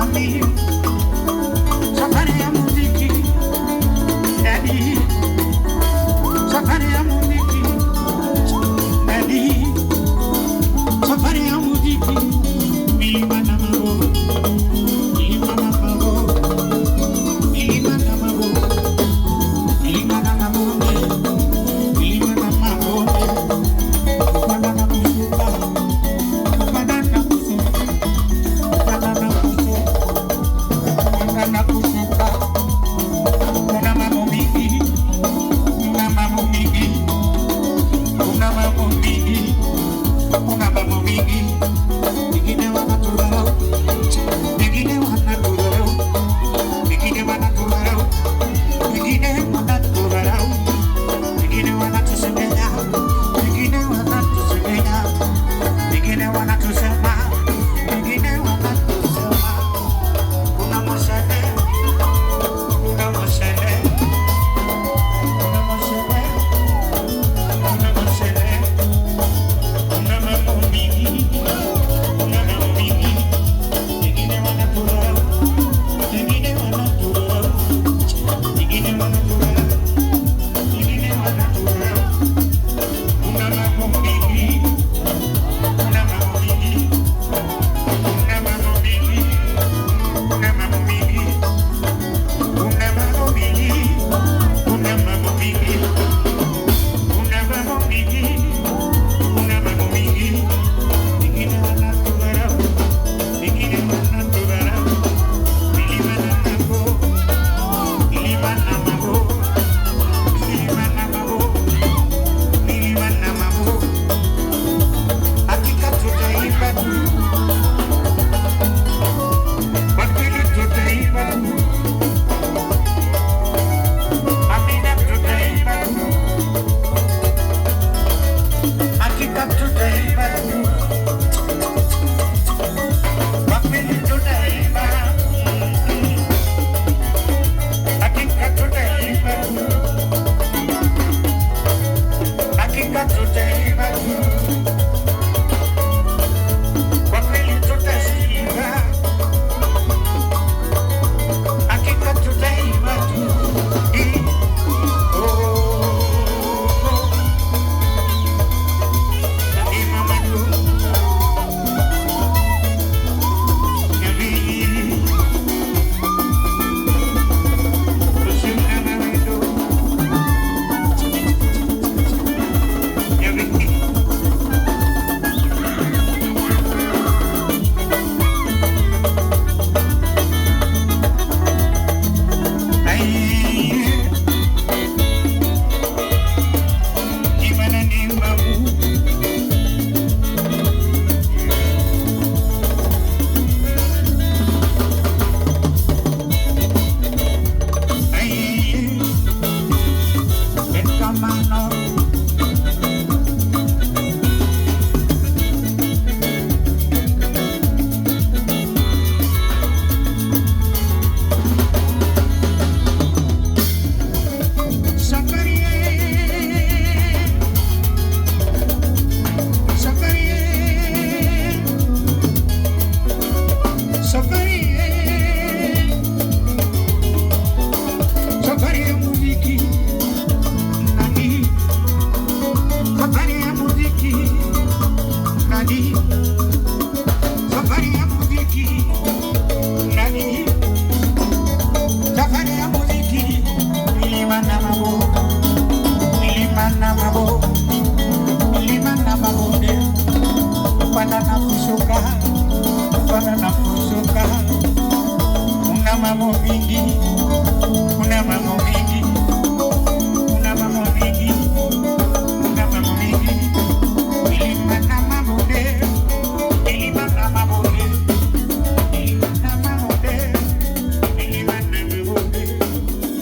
Mami, safari ya muziki, daddy, safari ya muziki, daddy, safari ya muziki, milima na mabonde, milima na mabonde, milima na mabonde, milima na mabonde, milima na mabonde, kupanda na kushuka, kupanda na kushuka, kupanda na kushuka, kupanda na kushuka. Kuna mambo mingi, kuna mambo mingi, kuna mambo mingi, kuna mambo mingi. Wengine wanatudharau, wengine wanatudharau, wengine wanatudharau, wengine wanatudharau, wengine wanatusemea, wengine wanatusemea, wengine wanatusema, wengine wanatusema. Kuna mashene, kuna mashene, kuna mashene, kuna mashene, kuna mambo mingi, kuna mambo mingi. Wengine wanatudharau, wengine wanatudharau, wengine wanatudharau, wengine wanatudharau. Kuna mambo mingi, kuna mambo mingi, kuna mambo mingi, kuna mambo mingi, kuna mambo mingi, kuna mambo mingi, kuna mambo mingi, kuna mambo mingi. Wengine wanatudharau, wengine wanatudharau. Milima na mabonde, milima na mabonde, milima na mabonde, milima na mabonde. Hakika tutaimba tu, kwa kweli tutaimba tu, amina tutaimba tu, hakika tutaimba tu, kwa kweli tutaimba, hakika tutaimba tu, hakika tutaimba tu, kwa kweli tutaimba, hakika tutaimba tu. Oh, oh. Ni mama tu, ni Safari ya muziki nani, safari ya muziki nani, safari ya muziki nani, safari ya muziki, milima na mabonde, milima na mabonde, milima na mabonde, kupanda na kushuka, kupanda na kushuka. Kuna mambo mingi, kuna mambo mingi, kuna mambo mingi, kuna mambo mingi, milima na mabonde, milima na mabonde, milima na mabonde, milima na mabonde,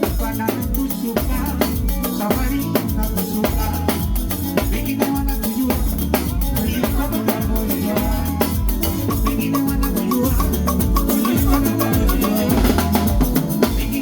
kupanda na kushuka, safari na kushuka. Wengine wanatujua kuliko pamoja, wengine wanatujua kuliko pamoja, wengine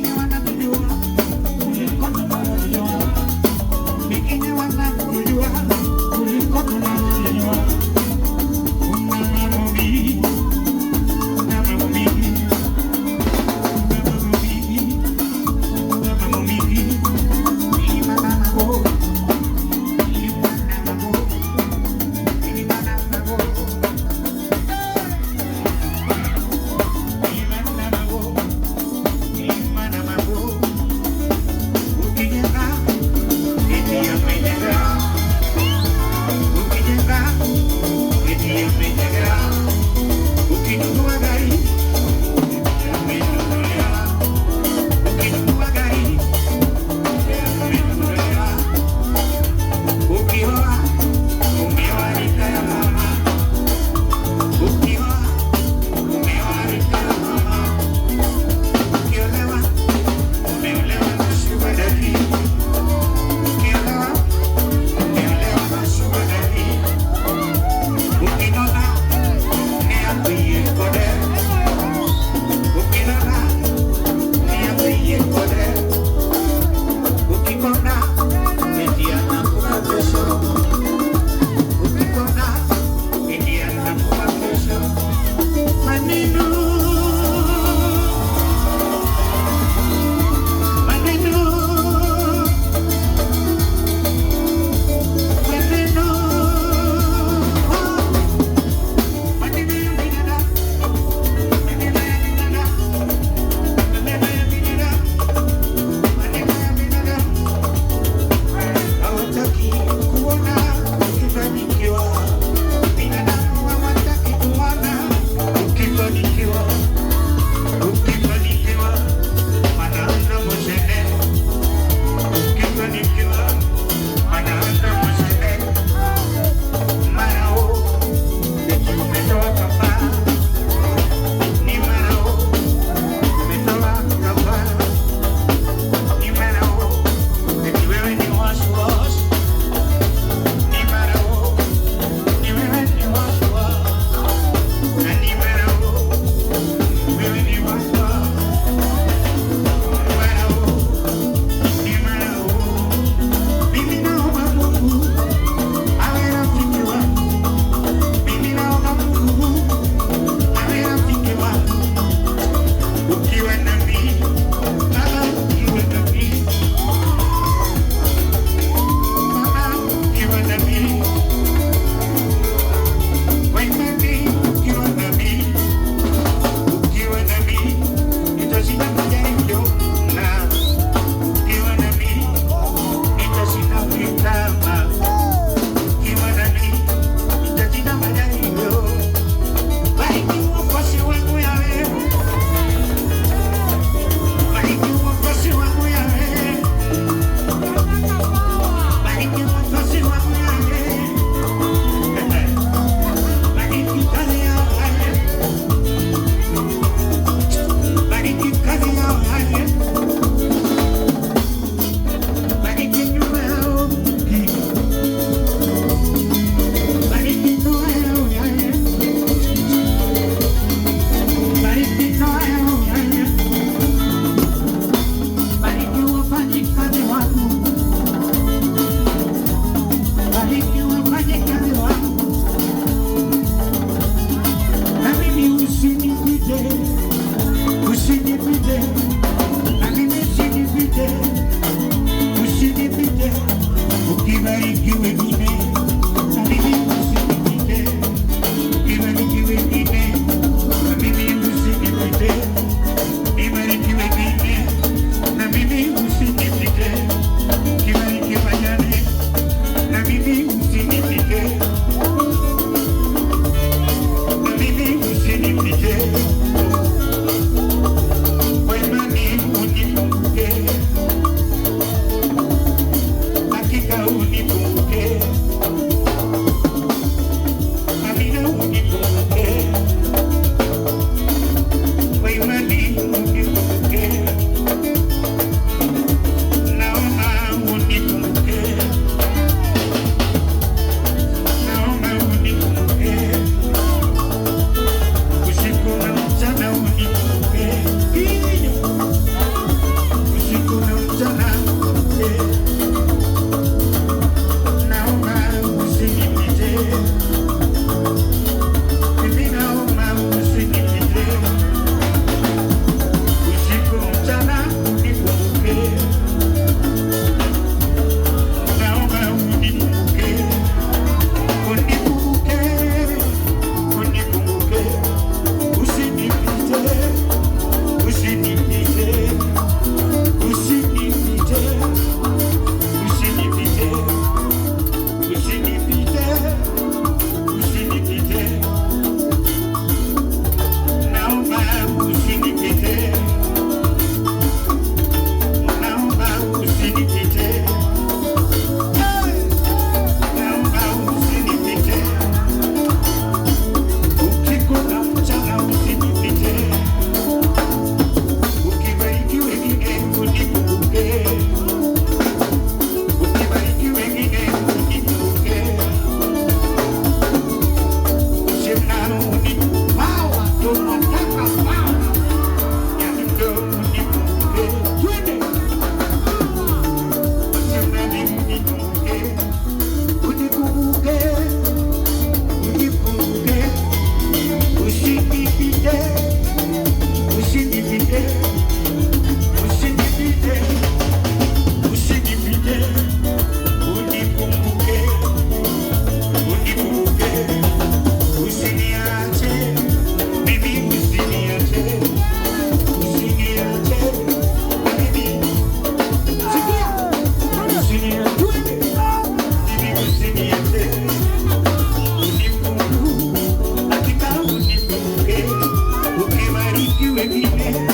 wengine.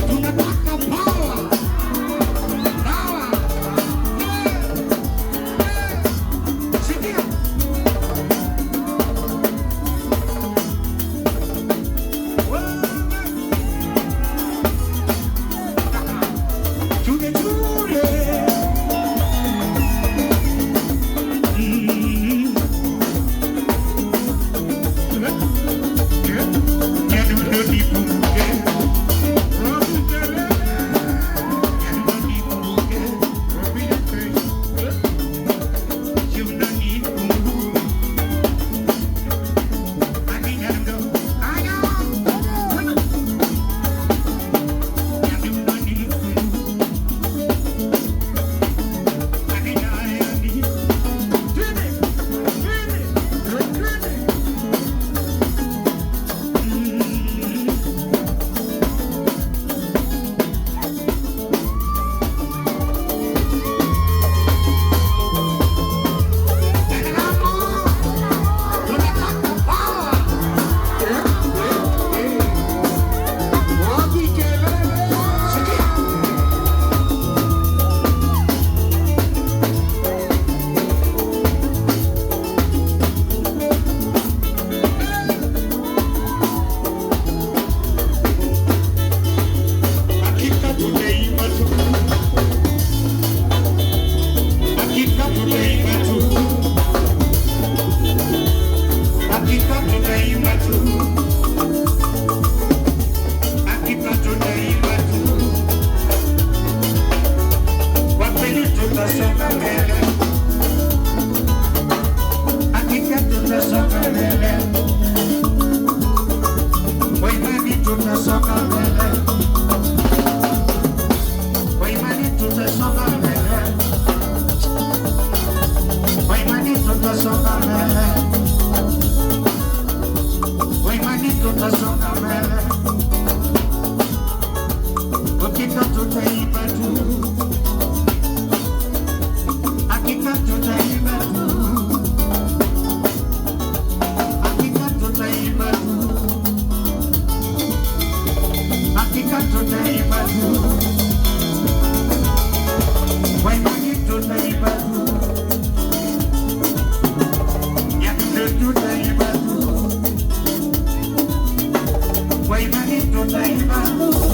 Tunataka power. Power. Sikia. Tune tune. Hakika tutaimba tu. Hakika tutaimba tu. Hakika tutaimba tu. Hakika tutaimba tu. Kwa kweli tutasonga mbele. Hakika tutasonga mbele. Kwa imani tutasonga mbele. Kwa imani tutasonga mbele. Kwa imani tutasonga mbele. Kwa imani tutasonga mbele. Hakika tutaimba tu. Hakika tutaimba tu. Hakika tutaimba tu. Hakika tutaimba tu. Kwa imani tutaimba tu. Nyakundo tutaimba tu. Kwa imani tutaimba tu.